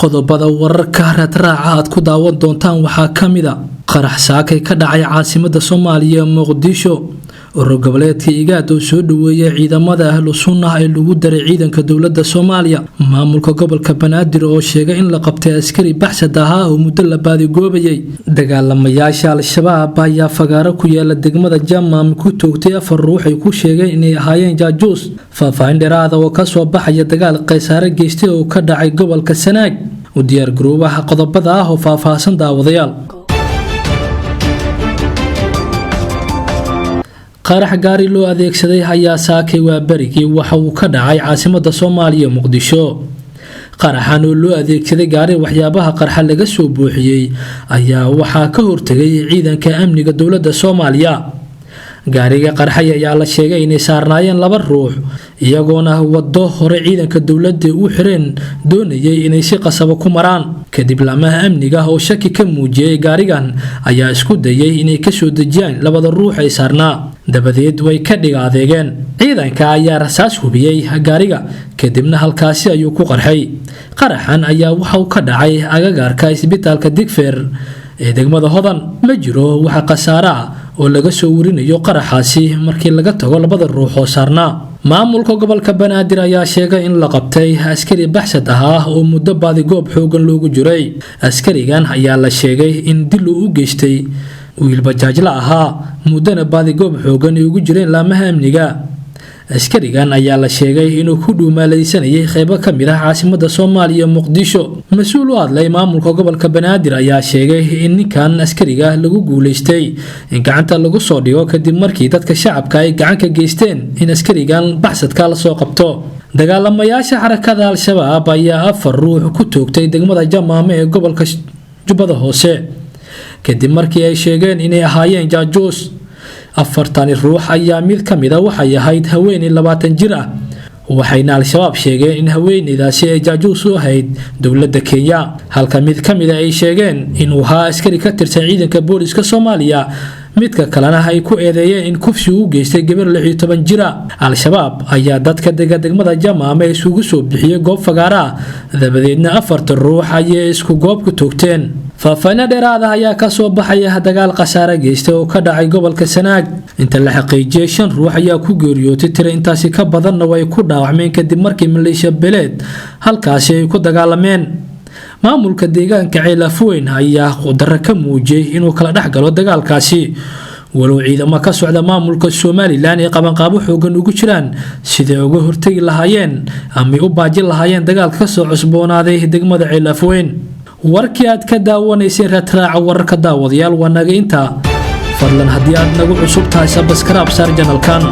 Qodobada wararka raadraaca aad ku daawan doontaan waxaa ka mid a qarax saakay ka dhacay caasimada Soomaaliya Muqdisho. Urur goboleedka IGAD oo soo dhaweeyay ciidamada ahlu sunnah ee lagu daray ciidanka dowladda Soomaaliya. Maamulka gobolka Banaadir oo sheegay in la qabtay askari baxsad ahaa oo muddo la baadigoobayay. Dagaalamayaasha Al-Shabaab ayaa fagaaro ku yaala degmada Jamaam ku toogtay 4 ruux ay ku sheegeen inay ahaayeen jaajuus. Faahfaahin dheeraad ah oo ka soo baxaya dagaal khasaare geystay oo ka dhacay gobolka Sanaag. U diyaar garoobaha qodobada ah oo faahfaahsan daawadayaal. Qarax gaari loo adeegsaday ayaa saakay waa berigii waxa uu ka dhacay caasimada Soomaaliya Muqdisho. Qaraxan oo loo adeegsaday gaari waxyaabaha qarxa laga soo buuxiyey ayaa waxaa ka hortagay ciidanka amniga dowladda Soomaaliya. Gaariga qarxay ayaa la sheegay inay saarnaayeen 2 ruux, iyagoona wado hore ciidanka dowladda u xireen doonayay inay si qasaba ku maraan. Kadib laamaha amniga oo shaki ka muujiyay gaarigan ayaa isku dayay inay ka soo dejiyaan labada ruux ay saarnaa, dabadeed way ka dhiga adeegeen. Ciidanka ayaa rasaas hubiyay gaariga, kadibna halkaasi ayuu ku qarxay. Qaraxan ayaa waxa uu ka dhacay agagaarka isbitaalka Digfeer ee degmada Hodan. Ma jiro waxa khasaare ah oo laga soo warinayo qaraxaasi markii laga tago labada ruux oo saarnaa. Maamulka gobolka Banaadir ayaa sheegay in la qabtay askari baxsad ahaa oo muddo baadigoob xoogan loogu jiray. Askarigan ayaa la sheegay in dil uu u geystay wiil bajaajla ahaa, muddana baadigoob xoogan ay ugu jireen laamaha amniga. Askarigan ayaa la sheegay inuu ku dhuumaalaysanayay qaybo ka mid ah caasimada Soomaaliya Muqdisho. Mas-uul u hadlay maamulka gobolka Banaadir ayaa sheegay in ninkan askariga lagu guuleystay in gacanta lagu soo dhigo kadib markii dadka shacabka ay gacan ka geysteen in askarigan baxsadka la soo qabto. Dagaalamayaasha xarakada Al-Shabaab ayaa 4 ruux ku toogtay degmada Jamaame ee gobolka Jubbada Hoose kadib markii ay sheegeen inay ahaayeen jaajuus. 40 ruux ayaa mid ka mid ah waxay ahayd haweeney 20 jir ah, waxayna Al-Shabaab sheegeen in haweeneydaasi ay jaajuus u ahayd dowladda Kenya, halka mid ka mid ah ay sheegeen inuu ahaa askari ka tirsan ciidanka booliska Soomaaliya, midka kalena ay ku eedeeyeen in kufsi uu geystay gabar 16 jir ah. Al-Shabaab ayaa dadka dega degmada Jamaame isugu soo bixiyay goob fagaara ah, dabadeedna 4 ruux ayay isku goob ku toogteen. Faahfaahin dheeraad ah ayaa ka soo baxaya dagaal khasaare geystay oo ka dhacay gobolka Sanaag. Inta la xaqiijiyay 5 ruux ayaa ku geeriyootay, tiro intaasi ka badanna way ku dhaawacmeen kadib markii maleeshiya beleed halkaasi ay ku dagaalameen. Maamulka deegaanka Ceelafweyn ayaa qudaro ka muujiyay inuu kala dhex galo dagaalkaasi, walow ciidamo ka socda maamulka Somaliland ay qabanqaabo xoogan ugu jiraan sidii uga hortagi lahaayeen ama u baajin lahaayeen dagaalka ka soo cusboonaaday degmada Ceelafweyn. Warkii aad ka daawanayseen raadraaca wararka daawadayaal waa naga intaa. Fadlan haddii aad nagu cusub tahay subscribe saar channelkan.